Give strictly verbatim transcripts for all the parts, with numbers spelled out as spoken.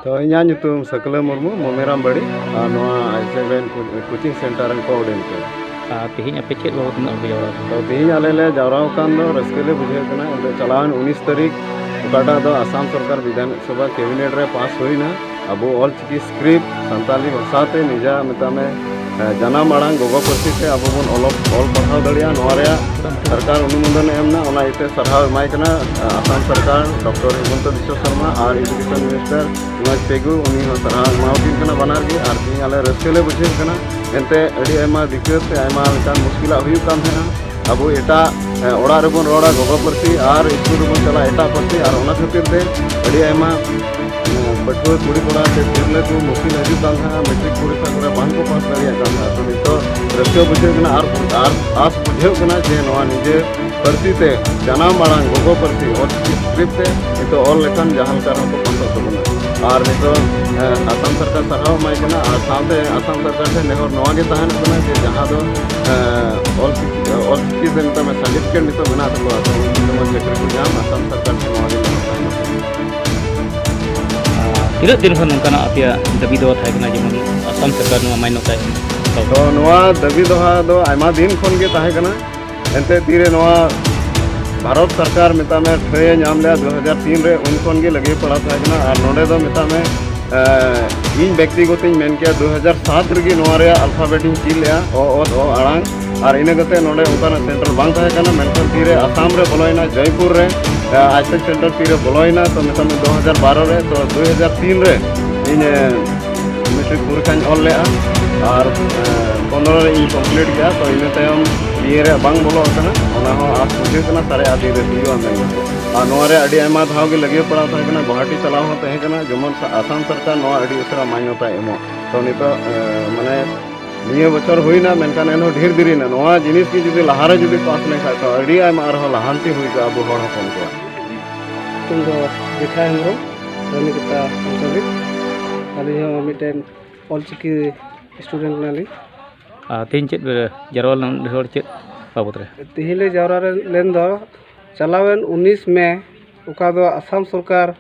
ᱛᱚ, ᱤᱧᱟᱹᱜ ᱧᱩᱛᱩᱢ ᱥᱟᱹᱠᱞᱟᱹ ᱢᱩᱨᱢᱩ, ᱢᱚᱢᱮᱨᱟᱢ ᱵᱟᱲᱤ, ᱟᱨ ᱱᱚᱣᱟ ᱟᱭ ᱥᱮᱵᱷᱮᱱ ᱠᱳ-, ᱠᱳᱪᱤᱝ ᱥᱮᱱᱴᱟᱨ ᱨᱮᱱ ᱠᱳ-ᱚᱨᱰᱤᱱᱮᱴᱚᱨ᱾ ᱟᱨ ᱛᱮᱦᱮᱧ ᱟᱯᱮ ᱪᱮᱫ ᱵᱟᱵᱚᱫ ᱛᱮ ᱩᱱᱟᱹᱜ ᱯᱮ ᱡᱟᱣᱨᱟ ᱟᱠᱟᱱᱟ? ᱛᱚ, ᱛᱮᱦᱮᱧ ᱟᱞᱮ ᱞᱮ ᱡᱟᱣᱨᱟ ᱟᱠᱟᱱ ᱫᱚ ᱨᱟᱹᱥᱠᱟᱹ ᱞᱮ ᱵᱩᱡᱷᱟᱹᱣ ᱠᱟᱱᱟ᱾ ᱮᱱᱛᱮ ᱪᱟᱞᱟᱣᱮᱱ ᱩᱱᱤᱥ ᱛᱟᱹᱨᱤᱠᱷ ᱚᱠᱟᱴᱟᱜ ᱫᱚ ᱟᱥᱟᱢ ᱥᱚᱨᱠᱟᱨ ᱵᱤᱫᱷᱟᱱ ᱥᱚᱵᱷᱟ ᱠᱮᱵᱤᱱᱮᱴ ᱨᱮ ᱯᱟᱥ ᱦᱩᱭᱱᱟ, ᱟᱵᱚ ᱚᱞ ᱪᱤᱠᱤ ᱥᱠᱨᱤᱯᱴ ᱥᱟᱱᱛᱟᱞᱤ ᱵᱷᱟᱥᱟ ᱛᱮ ᱱᱤᱡᱟ ᱢᱮᱛᱟᱜ ᱢᱮ, ᱮ, ᱡᱟᱱᱟᱢ ᱟᱲᱟᱝ ᱜᱚᱜᱚ ᱯᱟᱹᱨᱥᱤ ᱛᱮ ᱟᱵᱚ ᱵᱚᱱ ᱚᱞᱚᱜ, ᱚᱞ ᱯᱟᱲᱦᱟᱣ ᱫᱟᱲᱮᱭᱟᱜᱼᱟ᱾ ᱱᱚᱣᱟ ᱨᱮᱭᱟᱜ ᱥᱚᱨᱠᱟᱨ ᱚᱱᱩᱢᱳᱫᱚᱱ ᱮ ᱮᱢ ᱮᱱᱟ, ᱚᱱᱟ ᱤᱭᱟᱹᱛᱮ ᱥᱟᱨᱦᱟᱣ ᱮᱢᱟᱭ ᱠᱟᱱᱟ, ᱮ, ᱟᱥᱟᱢ ᱥᱚᱨᱠᱟᱨ, ᱰᱚᱠᱴᱚᱨ ᱦᱤᱢᱚᱱᱛᱚ ᱵᱤᱥᱣᱚ ᱥᱚᱨᱢᱟ ᱟᱨ ᱮᱰᱩᱠᱮᱥᱚᱱ ᱢᱤᱱᱤᱥᱴᱟᱨ ᱥᱩᱢᱟᱡᱽ ᱯᱮᱜᱩ, ᱩᱱᱤ ᱦᱚᱸ ᱥᱟᱨᱦᱟᱣ ᱮᱢᱟᱣᱟᱠᱤᱱ ᱠᱟᱱᱟ ᱵᱟᱱᱟᱨ ᱜᱮ᱾ ᱟᱨ ᱛᱮᱦᱮᱧ ᱟᱞᱮ ᱨᱟᱹᱥᱠᱟᱹ ᱞᱮ ᱵᱩᱡᱷᱟᱹᱣ ᱠᱟᱱᱟ, ᱮᱱᱛᱮ ᱟᱹᱰᱤ ᱟᱭᱢᱟ ᱫᱤᱠᱠᱟᱹᱛ ᱥᱮ ᱟᱭᱢᱟ ᱞᱮᱠᱟᱱ ᱢᱩᱥᱠᱤᱞᱟᱜ ᱦᱩᱭᱩᱜ ᱠᱟᱱ ᱛᱟᱦᱮᱸᱱᱟ᱾ ᱟᱵᱚ ᱮᱴᱟᱜ, ᱮ, ᱚᱲᱟᱜ ᱨᱮᱵᱚᱱ ᱨᱚᱲᱟ ᱜᱚᱜᱚ ᱯᱟᱹᱨᱥᱤ ᱟᱨ ᱥᱠᱩᱞ ᱨᱮᱵᱚᱱ ᱪᱟᱞᱟᱜᱼᱟ ᱮᱴᱟᱜ ᱯᱟᱹᱨᱥᱤ, ᱟᱨ ᱚᱱᱟ ᱠᱷᱟᱹᱛᱤᱨ ᱛᱮ ᱟᱹᱰᱤ ᱟᱭᱢᱟ, ᱮ, ᱯᱟᱹᱴᱷᱩᱣᱟᱹ ᱠᱩᱲᱤ ᱠᱚᱲᱟ ᱥᱮ ᱛᱤᱨᱞᱟᱹ ᱠᱚ ᱢᱩᱥᱠᱤᱞ ᱦᱤᱡᱩᱜ ᱠᱟᱱ ᱛᱟᱦᱮᱸᱱᱟ, ᱢᱮᱴᱨᱤᱠ ᱯᱚᱨᱤᱠᱠᱷᱟ ᱠᱚᱨᱮ ᱵᱟᱝ ᱠᱚ ᱯᱟᱥ ᱫᱟᱲᱮᱭᱟᱜ ᱠᱟᱱ ᱛᱟᱦᱮᱸᱱᱟ᱾ ᱛᱚ ᱱᱤᱛᱚᱜ ᱨᱟᱹᱥᱠᱟᱹ ᱵᱩᱡᱷᱟᱹᱜ ᱠᱟᱱᱟ ᱟᱨ, ᱟᱨ ᱟᱥ ᱵᱩᱡᱷᱟᱹᱜ ᱠᱟᱱᱟ ᱡᱮ ᱱᱚᱣᱟ ᱱᱤᱡᱮ ᱯᱟᱹᱨᱥᱤ ᱛᱮ, ᱡᱟᱱᱟᱢ ᱟᱲᱟᱝ ᱜᱚᱜᱚ ᱯᱟᱹᱨᱥᱤ ᱚᱞᱪᱤᱠᱤ ᱥᱠᱨᱤᱯᱴ ᱛᱮ ᱱᱤᱛᱚᱜ ᱚᱞ ᱞᱮᱠᱷᱟᱱ ᱡᱟᱦᱟᱸ ᱞᱮᱠᱟ ᱨᱮᱦᱚᱸ ᱠᱚ ᱯᱟᱥᱚᱜ ᱛᱟᱵᱚᱱᱟ᱾ ᱟᱨ ᱱᱤᱛᱚᱜ, ᱮ, ᱟᱥᱟᱢ ᱥᱚᱨᱠᱟᱨ ᱥᱟᱨᱦᱟᱣ ᱮᱢᱟᱭ ᱠᱟᱱᱟ, ᱟᱨ ᱥᱟᱶᱛᱮ ᱟᱥᱟᱢ ᱥᱚᱨᱠᱟᱨ ᱴᱷᱮᱱ ᱱᱮᱦᱚᱨ ᱱᱚᱣᱟ ᱜᱮ ᱛᱟᱦᱮᱱ ᱠᱟᱱᱟ ᱡᱮ ᱡᱟᱦᱟᱸ ᱫᱚ, ᱮ, ᱚᱞᱪᱤᱠᱤ, ᱚᱞᱪᱤᱠᱤ ᱛᱮ ᱱᱤᱛᱚᱜ ᱥᱟᱨᱴᱤᱯᱷᱤᱠᱮᱴ ᱱᱤᱛᱚᱜ ᱢᱮᱱᱟᱜ ᱛᱟᱠᱚᱣᱟ, ᱛᱚ ᱩᱱᱠᱩ ᱡᱮᱢᱚᱱ ᱪᱟᱹᱠᱨᱤ ᱠᱚ ᱧᱟᱢ, ᱟᱥᱟᱢ ᱥᱚᱨᱠᱟᱨ ᱴᱷᱮᱱ ᱱᱚᱣᱟ ᱜᱮ ᱱᱮᱦᱚᱨ ᱛᱟᱦᱮᱱ ᱠᱟᱱᱟ᱾ ᱛᱤᱱᱟᱹᱜ ᱫᱤᱱ ᱠᱷᱚᱱ ᱱᱚᱝᱠᱟᱱᱟᱜ ᱟᱯᱮᱭᱟᱜ ᱫᱟᱹᱵᱤ ᱫᱚ ᱛᱟᱦᱮᱸ ᱠᱟᱱᱟ, ᱡᱮᱢᱚᱱ ᱟᱥᱟᱢ ᱥᱚᱨᱠᱟᱨ ᱱᱚᱣᱟ ᱢᱟᱱᱱᱚᱛᱟᱭ ᱮᱢ? ᱛᱚ ᱱᱚᱣᱟ ᱫᱟᱹᱵᱤ ᱫᱚᱦᱟ ᱫᱚ ᱟᱭᱢᱟ ᱫᱤᱱ ᱠᱷᱚᱱ ᱜᱮ ᱛᱟᱦᱮᱸ ᱠᱟᱱᱟ᱾ ᱮᱱᱛᱮ ᱛᱤᱨᱮ ᱱᱚᱣᱟ ᱵᱷᱟᱨᱚᱛ ᱥᱚᱨᱠᱟᱨ ᱢᱮᱛᱟᱜ ᱢᱮ ᱴᱷᱟᱹᱭ ᱮ ᱧᱟᱢ ᱞᱮᱫᱟ ᱫᱩ ᱦᱟᱡᱟᱨ ᱛᱤᱱ ᱨᱮ, ᱩᱱ ᱠᱷᱚᱱ ᱜᱮ ᱞᱟᱹᱜᱤᱫ ᱯᱟᱲᱟᱣ ᱛᱟᱦᱮᱸ ᱠᱟᱱᱟ᱾ ᱟᱨ ᱱᱚᱰᱮ ᱫᱚ ᱢᱮᱛᱟᱜ ᱢᱮ, ᱮ, ᱤᱧ ᱵᱮᱠᱛᱤᱜᱚᱛᱤᱧ ᱢᱮᱱ ᱠᱮᱭᱟ, ᱫᱩ ᱦᱟᱡᱟᱨ ᱥᱟᱛ ᱨᱮᱜᱮ ᱱᱚᱣᱟ ᱨᱮᱭᱟᱜ ᱟᱞᱯᱷᱟᱵᱮᱴ ᱤᱧ ᱪᱮᱫ ᱞᱮᱜᱼᱟ, ᱚ, ᱚᱛ, ᱚ ᱟᱲᱟᱝ᱾ ᱟᱨ ᱤᱱᱟᱹ ᱠᱟᱛᱮ ᱱᱚᱰᱮ ᱚᱱᱠᱟᱱᱟᱜ ᱥᱮᱱᱴᱟᱨ ᱵᱟᱝ ᱛᱟᱦᱮᱸ ᱠᱟᱱᱟ, ᱢᱮᱱᱠᱷᱟᱱ ᱛᱤᱨᱮ ᱟᱥᱟᱢ ᱨᱮ ᱵᱚᱞᱚᱭᱮᱱᱟ, ᱡᱚᱭᱯᱩᱨ ᱨᱮ, ᱮ, ᱟᱭᱥᱮᱠ ᱥᱮᱱᱴᱟᱨ ᱛᱤᱨᱮ ᱵᱚᱞᱚᱭᱮᱱᱟ, ᱛᱚ ᱢᱮᱛᱟᱜ ᱢᱮ ᱫᱩ ᱦᱟᱡᱟᱨ ᱵᱟᱨᱚ ᱨᱮ, ᱛᱚ ᱫᱩ ᱦᱟᱡᱟᱨ ᱛᱤᱱ ᱨᱮ ᱤᱧ, ᱮ, ᱢᱮᱴᱨᱤᱠ ᱯᱚᱨᱤᱠᱠᱷᱟᱧ ᱚᱞ ᱞᱮᱜᱼᱟ᱾ ᱟᱨ, ᱮ, ᱯᱚᱱᱨᱚ ᱨᱮ ᱤᱧ ᱠᱚᱢᱯᱞᱤᱴ ᱠᱮᱜᱼᱟ, ᱛᱚ ᱤᱱᱟᱹ ᱛᱟᱭᱚᱢ ᱵᱤ ᱮ ᱨᱮ ᱵᱟᱝ ᱵᱚᱞᱚ ᱟᱠᱟᱱᱟ, ᱚᱱᱟ ᱦᱚᱸ ᱟᱸᱥ ᱵᱩᱡᱷᱟᱹᱜ ᱠᱟᱱᱟ ᱥᱟᱨᱮ ᱟᱴ ᱫᱤᱱ ᱨᱮ ᱦᱩᱭᱩᱜᱼᱟ ᱢᱮᱱᱛᱮ᱾ ᱟᱨ ᱱᱚᱣᱟ ᱨᱮ ᱟᱹᱰᱤ ᱟᱭᱢᱟ ᱫᱷᱟᱣ ᱜᱮ ᱞᱟᱹᱜᱤᱭᱟᱹ ᱯᱟᱲᱟᱣ ᱛᱟᱦᱮᱸ ᱠᱟᱱᱟ, ᱜᱩᱣᱟᱦᱟᱴᱤ ᱪᱟᱞᱟᱣ ᱦᱚᱸ ᱛᱟᱦᱮᱸ ᱠᱟᱱᱟ, ᱡᱮᱢᱚᱱ ᱥᱟ-, ᱟᱥᱟᱢ ᱥᱚᱨᱠᱟᱨ ᱱᱚᱣᱟ ᱟᱹᱰᱤ ᱩᱥᱟᱹᱨᱟ ᱢᱟᱱᱱᱚᱛᱟᱭ ᱮᱢᱚᱜ᱾ ᱛᱚ ᱱᱤᱛᱚᱜ, ᱮ, ᱢᱟᱱᱮ ᱱᱤᱭᱟᱹ ᱵᱚᱪᱷᱚᱨ ᱦᱩᱭᱱᱟ, ᱢᱮᱱᱠᱷᱟᱱ ᱮᱱᱦᱚᱸ ᱰᱷᱮᱨ ᱫᱮᱨᱤᱭᱮᱱᱟ᱾ ᱱᱚᱣᱟ ᱡᱤᱱᱤᱥ ᱜᱮ ᱡᱩᱫᱤ ᱞᱟᱦᱟᱨᱮ ᱡᱩᱫᱤ ᱯᱟᱥ ᱞᱮᱱᱠᱷᱟᱱ, ᱛᱚ ᱟᱹᱰᱤ ᱟᱭᱢᱟ ᱟᱨᱦᱚᱸ ᱞᱟᱦᱟᱱᱛᱤ ᱦᱩᱭ ᱠᱚᱜᱼᱟ ᱟᱵᱚ ᱦᱚᱲ ᱦᱚᱯᱚᱱ ᱠᱚᱣᱟᱜ᱾ ᱧᱩᱛᱩᱢ ᱫᱚ ᱡᱮᱴᱷᱟ ᱦᱮᱢᱵᱨᱚᱢ, ᱨᱟᱱᱤᱠᱮᱛᱟ ᱟᱧᱪᱚᱞᱤᱠ᱾ ᱟᱹᱞᱤᱧ ᱦᱚᱸ ᱢᱤᱫᱴᱮᱱ ᱚᱞᱪᱤᱠᱤ ᱥᱴᱩᱰᱮᱱᱴ ᱠᱟᱱᱟᱞᱤᱧ᱾ ᱟᱨ ᱛᱮᱦᱮᱧ ᱪᱮᱫ ᱯᱮ ᱡᱟᱨᱣᱟ ᱞᱮᱱᱟ ᱩᱱᱟᱹᱜ ᱰᱷᱮᱨ ᱦᱚᱲ, ᱪᱮᱫ ᱵᱟᱵᱚᱫ ᱨᱮ? ᱛᱮᱦᱮᱧ ᱞᱮ ᱡᱟᱣᱨᱟ ᱨᱮ-, ᱞᱮᱱ ᱫᱚ ᱪᱟᱞᱟᱣᱮᱱ ᱩᱱᱤᱥ ᱢᱮ, ᱚᱠᱟ ᱫᱚ ᱟᱥᱟᱢ ᱥᱚᱨᱠᱟᱨ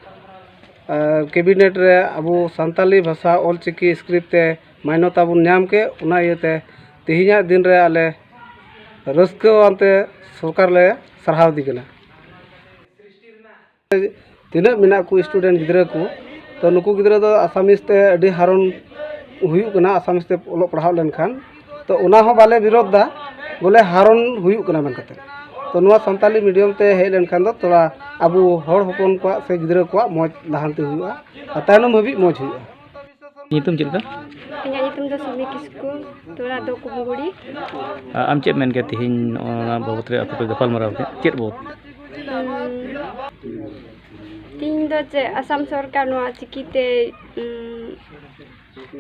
ᱠᱮᱵᱤᱱᱮᱴ ᱨᱮ ᱟᱵᱚ ᱥᱟᱱᱛᱟᱞᱤ ᱵᱷᱟᱥᱟ ᱚᱞᱪᱤᱠᱤ ᱥᱠᱨᱤᱯᱴ ᱛᱮ ᱢᱟᱱᱱᱚᱛᱟ ᱵᱚᱱ ᱧᱟᱢ ᱠᱮᱫ, ᱚᱱᱟ ᱤᱭᱟᱹᱛᱮ ᱛᱮᱦᱮᱧᱟᱜ ᱫᱤᱱ ᱨᱮ ᱟᱞᱮ ᱨᱟᱹᱥᱠᱟᱹᱣᱟᱱᱛᱮ ᱥᱚᱨᱠᱟᱨ ᱞᱮ ᱥᱟᱨᱦᱟᱣ ᱫᱮ ᱠᱟᱱᱟ᱾ ᱛᱤᱱᱟᱹᱜ ᱢᱮᱱᱟᱜ ᱠᱚ ᱥᱴᱩᱰᱮᱱᱴ ᱜᱤᱫᱽᱨᱟᱹ ᱠᱚ, ᱛᱚ ᱱᱩᱠᱩ ᱜᱤᱫᱽᱨᱟᱹ ᱫᱚ ᱟᱥᱟᱢᱤᱥ ᱛᱮ ᱟᱹᱰᱤ ᱦᱟᱨᱚᱱ ᱦᱩᱭᱩᱜ ᱠᱟᱱᱟ, ᱟᱥᱟᱢᱤᱥ ᱛᱮ ᱚᱞᱚᱜ ᱯᱟᱲᱦᱟᱣ ᱞᱮᱱᱠᱷᱟᱱ, ᱛᱚ ᱚᱱᱟ ᱦᱚᱸ ᱵᱟᱞᱮ ᱵᱤᱨᱳᱫᱷ ᱫᱟ, ᱵᱚᱞᱮ ᱦᱟᱨᱚᱱ ᱦᱩᱭᱩᱜ ᱠᱟᱱᱟ ᱢᱮᱱ ᱠᱟᱛᱮ᱾ ᱛᱚ ᱱᱚᱣᱟ ᱥᱟᱱᱛᱟᱞᱤ ᱢᱤᱰᱤᱭᱟᱢ ᱛᱮ ᱦᱮᱡ ᱞᱮᱱᱠᱷᱟᱱ ᱫᱚ ᱛᱷᱚᱲᱟ ᱟᱵᱚ ᱦᱚᱲ ᱦᱚᱯᱚᱱ ᱠᱚᱣᱟᱜ ᱥᱮ ᱜᱤᱫᱽᱨᱟᱹ ᱠᱚᱣᱟᱜ ᱢᱚᱡᱽ ᱞᱟᱦᱟᱱᱛᱤ ᱦᱩᱭᱩᱜᱼᱟ ᱟᱨ ᱛᱟᱭᱱᱚᱢ ᱦᱟᱹᱵᱤᱡ ᱢᱚᱡᱽ ᱦᱩᱭᱩᱜᱼᱟ᱾ ᱧᱩᱛᱩᱢ ᱪᱮᱫ ᱞᱮᱠᱟ? ᱤᱧᱟᱹᱜ ᱧᱩᱛᱩᱢ ᱫᱚ ᱥᱩᱢᱤ ᱠᱤᱥᱠᱩ, ᱛᱚᱲᱟ ᱫᱚ ᱠᱩᱢᱜᱩᱲᱤ᱾ ᱟ-, ᱟᱢ ᱪᱮᱫ ᱮᱢ ᱢᱮᱱ ᱠᱮᱭᱟ ᱛᱮᱦᱮᱧ ᱱᱚᱣᱟ ᱵᱟᱵᱚᱫ ᱨᱮ ᱟᱯᱮ ᱯᱮ ᱜᱟᱯᱟᱞ ᱢᱟᱨᱟᱣ ᱠᱮᱫ, ᱪᱮᱫ ᱵᱟᱵᱚᱫ? ᱩᱸ, ᱛᱮᱦᱮᱧ ᱫᱚ ᱪᱮᱫ ᱟᱥᱟᱢ ᱥᱚᱨᱠᱟᱨ ᱱᱚᱣᱟ ᱪᱤᱠᱤᱛᱮ, ᱩᱸ,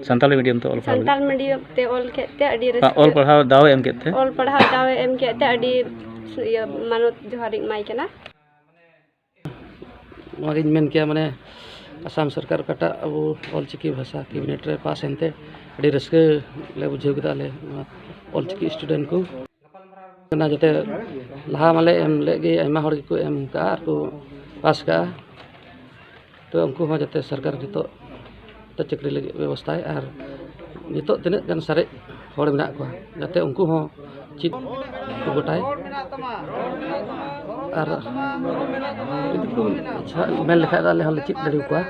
ᱥᱟᱱᱛᱟᱲᱤ ᱢᱤᱰᱤᱭᱟᱢ ᱛᱮ ᱚᱞ ᱯᱟᱲᱦᱟᱣ ᱥᱟᱱᱛᱟᱲ ᱞᱟᱹᱜᱤᱫ? ᱢᱤᱰᱤᱭᱟᱢ ᱛᱮ ᱚᱞ ᱠᱮᱫ ᱛᱮ ᱟᱹᱰᱤ ᱨᱟᱹᱥᱠᱟᱹ᱾ ᱚᱞ ᱯᱟᱲᱦᱟᱣ ᱫᱟᱣ ᱮ ᱮᱢ ᱠᱮᱫ ᱛᱮ? ᱚᱞ ᱯᱟᱲᱦᱟᱣ ᱫᱟᱣ ᱮ ᱮᱢ ᱠᱮᱫ ᱛᱮ ᱟᱹᱰᱤ, ᱤᱭᱟᱹ, ᱢᱟᱱᱚᱛ ᱡᱚᱦᱟᱨ ᱤᱧ ᱮᱢᱟᱭ ᱠᱟᱱᱟ᱾ ᱱᱚᱣᱟᱜᱤᱧ ᱢᱮᱱ ᱠᱮᱭᱟ, ᱢᱟᱱᱮ ᱟᱥᱟᱢ ᱥᱚᱨᱠᱟᱨ ᱚᱠᱟᱴᱟᱜ ᱟᱵᱚ ᱚᱞᱪᱤᱠᱤ ᱵᱷᱟᱥᱟ ᱠᱮᱵᱤᱱᱮᱴ ᱨᱮ ᱯᱟᱥ ᱮᱱᱛᱮ ᱟᱹᱰᱤ ᱨᱟᱹᱥᱠᱟᱹ ᱞᱮ ᱵᱩᱡᱷᱟᱹᱣ ᱠᱮᱫᱟ ᱟᱞᱮ ᱱᱚᱣᱟ ᱚᱞᱪᱤᱠᱤ ᱥᱴᱩᱰᱮᱱᱴ ᱠᱚ᱾ ᱚᱱᱟ ᱡᱟᱛᱮ ᱞᱟᱦᱟ ᱢᱟᱞᱮ ᱮᱢ ᱞᱮᱫ ᱜᱮ, ᱟᱭᱢᱟ ᱦᱚᱲ ᱜᱮᱠᱚ ᱮᱢ ᱠᱟᱜᱼᱟ ᱟᱨ ᱠᱚ ᱯᱟᱥ ᱠᱟᱜᱼᱟ᱾ ᱛᱚ ᱩᱱᱠᱩ ᱦᱚᱸ ᱡᱟᱛᱮ ᱥᱚᱨᱠᱟᱨ ᱱᱤᱛᱚᱜ ᱫᱚ ᱪᱟᱹᱠᱨᱤ ᱞᱟᱹᱜᱤᱫ ᱵᱮᱵᱚᱥᱛᱷᱟᱭ ᱟᱨ ᱱᱤᱛᱚᱜ ᱛᱤᱱᱟᱹᱜ ᱜᱟᱱ ᱥᱟᱨᱮᱡ ᱦᱚᱲ ᱢᱮᱱᱟᱜ ᱠᱚᱣᱟ, ᱡᱟᱛᱮ ᱩᱱᱠᱩ ᱦᱚᱸ ᱪᱮᱫ ᱠᱚ ᱜᱚᱴᱟᱭ᱾ ᱟᱨ ᱡᱩᱫᱤ ᱠᱚ ᱤᱪᱪᱷᱟ ᱢᱮᱱ ᱞᱮᱠᱷᱟᱡ ᱫᱚ ᱟᱞᱮ ᱦᱚᱸᱞᱮ ᱪᱮᱫ ᱫᱟᱲᱮᱭᱟᱠᱚᱣᱟ᱾